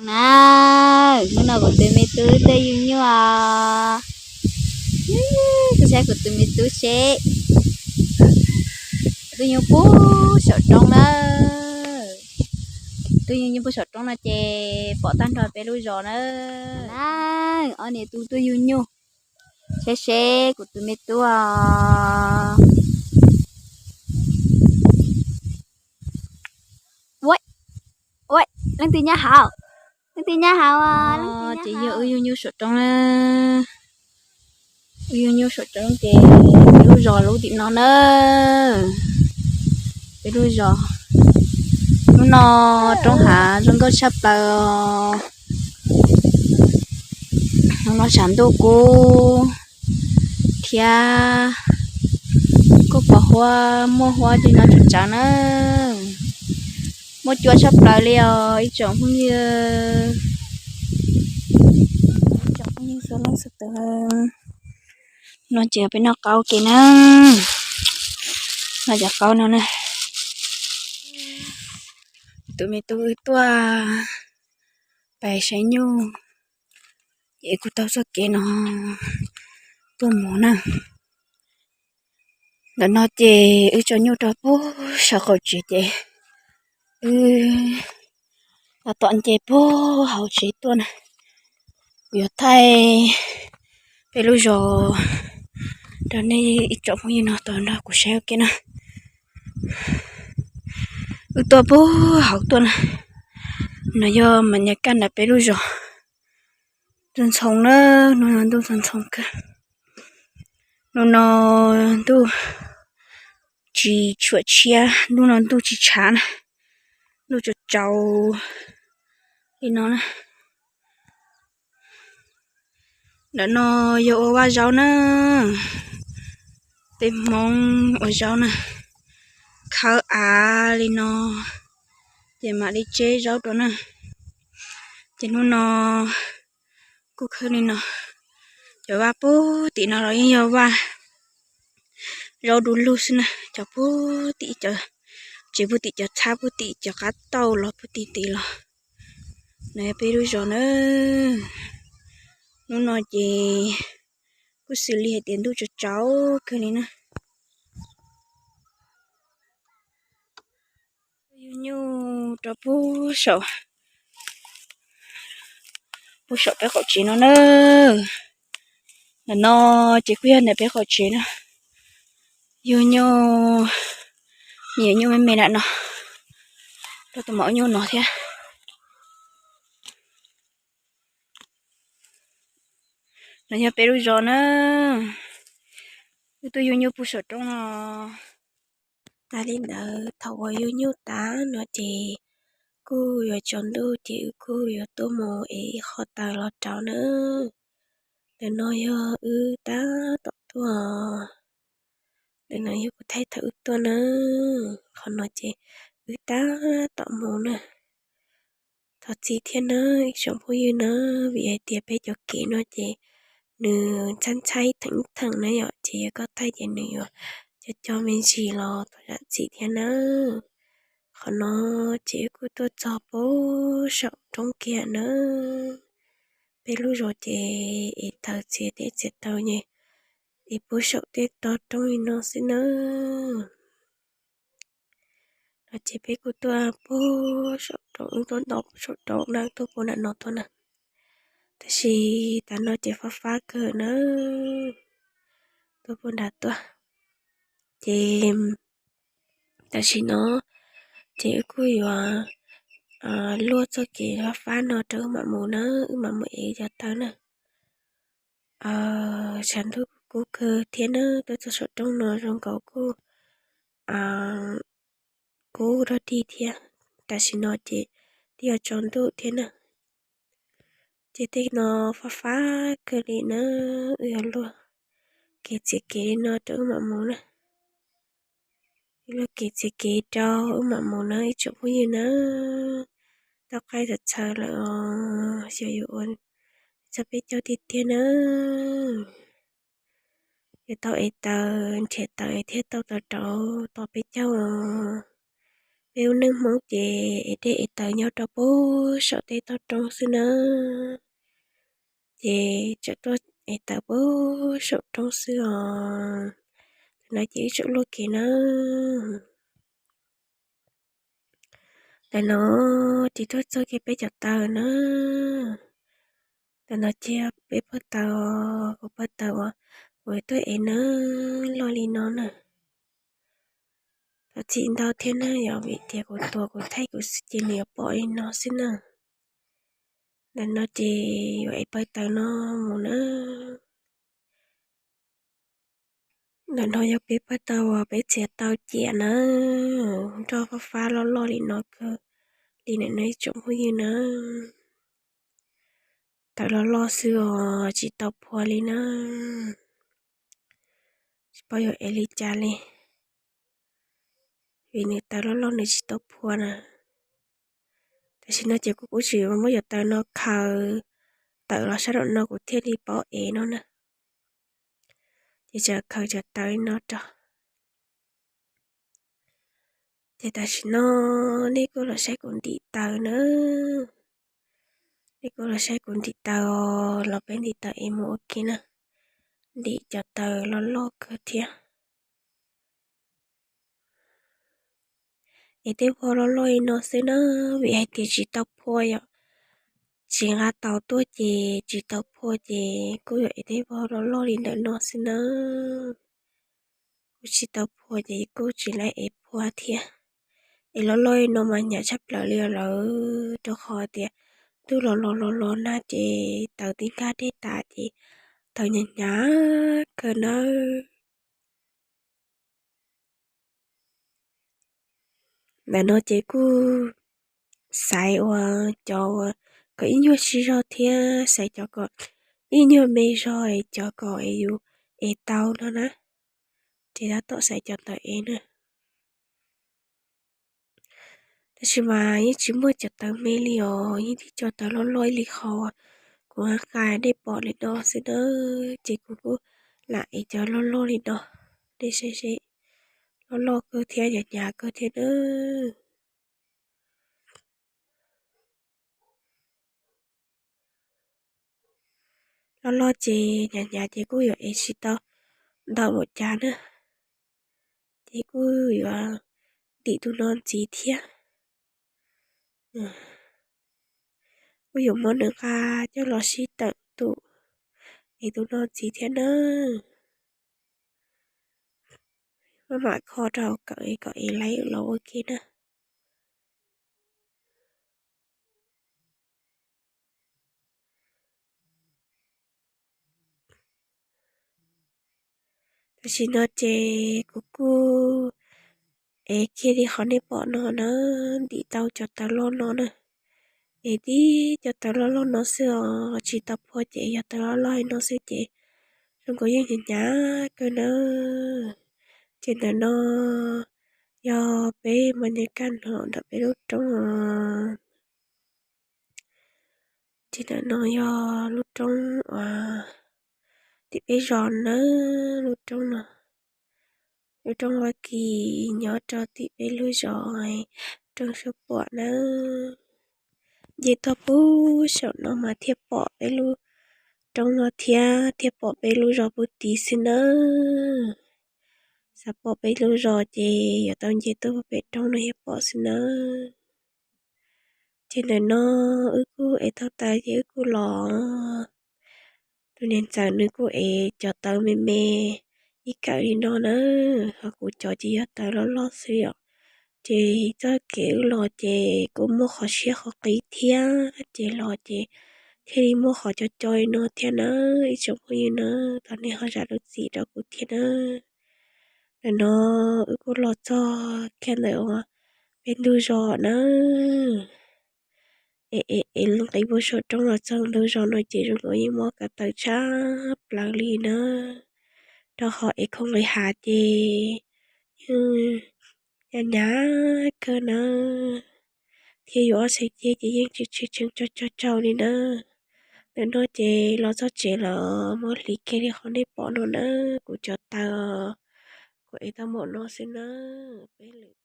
Na, hnub no kuv tus me tub tuaj yug nyuj os. Koj saib kuv tus me tub seb, twb yug puag saum roob na. Twb yug nyuj puag saum roob no ces pom tag nrho peb lub zos na. Na, ob niam tub tuaj yug nyuj, saib seb kuv tus me tub os. Ua, ua, leej twg nyob hauv? Leej twg nyob hauv? Ces yog wb yug nyuj saum roob na. Wb yug nyuj saum roob ces peb lub zos lub tim no na. Peb lub zos, hnub no roob hav zoo nkauj tshaj plaws os. Hnub no tshav ntuj kub thiab, kuj pom huab, muaj huab li no tsawv tsawv na. Muaj cua tshaj plaws li os ib tsoom phooj ywg. Ib tsoom phooj ywg txhua leej txhua tus, no ces peb noj qaub ua ke na. Noj cov qaub no na. Tus me tub wb tuaj pais saib nyuj, ces kuv taug txoj kev no tuaj mus na. Ntawm no ces wb tso nyuj rau puag saum qaum tsev ces wb tab tom nce puag hauv tsev tuaj na. Kuv yuav thaij peb lub zos rau nej ib tsoom phooj ywg no tau nrog kuv saib ua ke na. Wb tuaj puag hauv tuaj na. No yog mas nyas kaj ntawm peb lub zos. Ntxhoo ntxhoo na, hnub no ntuj ntxhoo ntxhoo kawg. Hnub no ntuj tsis tshua tshiab, hnub no ntuj tsis tshav na, ntuj tsaus tsaus li no na. Ntawm no yog ua vaj zaub na, tej Hmoob ua zaub na, khawb av li no, ces mam li tseb zaub rau na. Ces hnub no kuj khawb li no, cov vaj puag tim no los yeej yog vaj zaub du lug xwb na, cov puag tim cov tsev puag tim cov txhab puag tim cov qab tauj los puag tim tid los. No yog peb lub zos na. Hnub no ces kuj xws li hais tias ntuj tsaus tsaus kawg li na. Yug nyuj rau puag saum, puag saum peb qaum tsev no na. Ntawm no ces kuj yog ntawm peb qaum tsev na. Yug nyuj, me nyuam nyuj me me nram no, rau tus maum nyuj no thiab. No yog peb lub zos na. Wb tuaj yug nyuj puag saum roob no. Tas li ntawd thaum uas yug nyuj tas no ces kuj yuav tsaus ntuj ces wb kuj yuav tuaj mus ev ib qho taws los rauv na. Ntawm no yog wb tab tom tuaj, ntawm no yog kuv thaij thaum wb tuaj na. Qhov no ces wb tab tom mus na. Thov txim thiab na ib tsoom phooj ywg na, vim hais tias peb cov kev no ces nws ntxhab ntxhaib theem theem na yom, ces yog koj thaij ces nws yuav co co me ntsis los thov zam txim thiab na. Qhov no ces wb kuj tuaj txog puag saum roob kiag na. Peb lub zos ces ev taws txiav teb txiav taws ces ev puag saum tej tog roob li no xwb na. No ces peb kuj tuaj puag saum roob, tuaj nto puag saum roob na, tuaj puag nram no tuaj na. Tab sis tas no ces fab fab kawg na, tuaj puag nrad tuaj. Ces tam sim no ces wb kuj yuav luaj txoj kev fab fab no rau wb mam mus na, wb mam mus ev cov taws na. Tshav ntuj kub kawg thiab na, tuaj txog saum roob no zoo nkaus kuj kub dog dig thiab. Tam sim no ces twb yuav tsaus ntuj thiab na. Ces tej no fab fab kawg li na, wb yuav luaj kev txiav kev li no rau wb mam mus na. Wb luaj kev txiav kev rau wb mam mus na ib tsoom phooj ywg na. Tau qaij txhaws txhaws lawm os, xyov yuav ua txog peb caug tiag tiag na. Yuav tau ev taws nrhiav taws thiab tau taws rauv tos peb caug os. Peb ua neej Hmoob ces es dej es taws nyob rau pem saum tej toj roob xwb na. Ces tseem tuaj es taws pem saum roob xwb os. Tam no ces wb tseem luaj kev na. Ntawm no ces tuaj txog kiag peb cov taw na. Ntawm no ces peb pawg taw, kuv pawg taw uas kuv tuaj ev na, loj li no na. Thov txim ntau thiab na, yog vim tias kuv tuav kuv thaij kuv xwb ces nws yuav pom li no xwb na. Ntawm no ces yuav ev pawg taw no mus na. Ntawm no yog peb pawg taw uas peb txiav tau ciam na, nroj fab fab loj loj li no kawg li ntawm no ib tsoom phooj ywg na. Taw loj loj xwb os, tsis tau phua li na. Tsis paub yuav ev li cas li, vim nws taw loj loj nws tsis tau phua na. Tam sim no ces kuv kuj tsis muab cov taw no khaws tawm los sab nraum no kuv thiaj li paub ev no na. Ces tseem khaws cov taw no rau. Ces tam sim no nej kuj los saib kuv ntim taw na. Nej kuj los saib kuv ntim taw, los peb ntim taw es mus ua ke na. Ntim cov taw loj loj kawg thiab. Es tej vog loj loj li no xwb na, vim hais tias tsis tau phua yom. Tsis nqa tau tuaj ces tsis tau phua ces kuj yuav es tej vog loj loj li ntawm no xwb na. Kuj tsis tau phua ces kuj tsis laib es phua thiab. Es loj loj li no mas hnyav tshaj plaws li lawm, rau qhov tias ntuj los los los los nag ces taws tib nkag dej tas ces taw hnyav hnyav kawg nawb. Ntawm no ces kuj xaiv uas cov uas kom ib nyuag sib zog thiab xaiv cov kom ib nyuag me zog es cov kom es yus es tau no na. Ces tab tom xaiv cov ntawd es na. Tab sis mas yeej tsis muaj cov taw me li os, yeej tib co taw loj loj ib li qhov kuv nqa nej pom li no xwb na. Ces kuv kuj lam ev cov loj loj li no, nej saib seb, loj loj kawg thiab hnyav hnyav kawg thiab na. Loj loj ces hnyav hnyav ces kuj yuav ev tsis tau ntau npaum cas na. Ces kuj yuav ntim tus no ntxiv thiab. Kuj yuav muab nws nqa coj los sib tawm tus, ev tus no ntxiv thiab na. Maj mam kho rau hauv kawm kom ev laib los ua ke na. Tam sim no ces kuv kuj ev kiag li qhov nej pom no na, ntim tau cov taw loj no na. Ev tib cov taw loj loj no xwb os, tsis tau phua ces yog taw loj loj no xwb ces zoo nkaus yeej hnyav hnyav kawg na. Ces ntawm no yog peb mas nyuam kaj no ntawm peb lub roob os. Ces ntawm no yog lub roob uas tim peb zos na, lub roob no, lub roob Vab Kis nyob rau tim peb lub zos, roob Suab Puam na. Nce tuaj puag saum no mas thiaj pom peb lub roob no thiab, thiaj pom peb lub zos puag tid xwb na. Xav pom peb lub zos ces yuav tau nce tuaj puag pem roob no thiaj pom xwb na. Ces ntawm no wb kuj ev tau taw ces wb kuj los. Tus niam ntxawm nws kuj ev cov taw me me ib kawm li no na, ho kuv cov ces yog taw loj loj xwb yom. Ces txoj kev wb los ces kuj muaj qhov siab qhov qis thiab, ces los ces thiaj li muaj qhov co co li no thiab na, ib tsoom phooj ywg na, thov nej ho zam lub txim rau kuv thiab na. Ntawm no wb kuj los txog kiag ntawm uas peb ntug zos na. Es es es nqis puag saum roob los txog ntug zos no ces zoo nkaus yeej mob ko taw tshaj plaws li na, rau qhov es khoom nqis hav ces yeej hnyav hnyav kawg na, thiab yuav ob txhais ceg ces yeej tshee tshee tshee tsau tsau tsau li na. Ntawm no ces los txog tsev los muab hliv kiag li qhov nej pom no na, kuv cov taw, kuv ev tau npaum no xwb na, peb lwm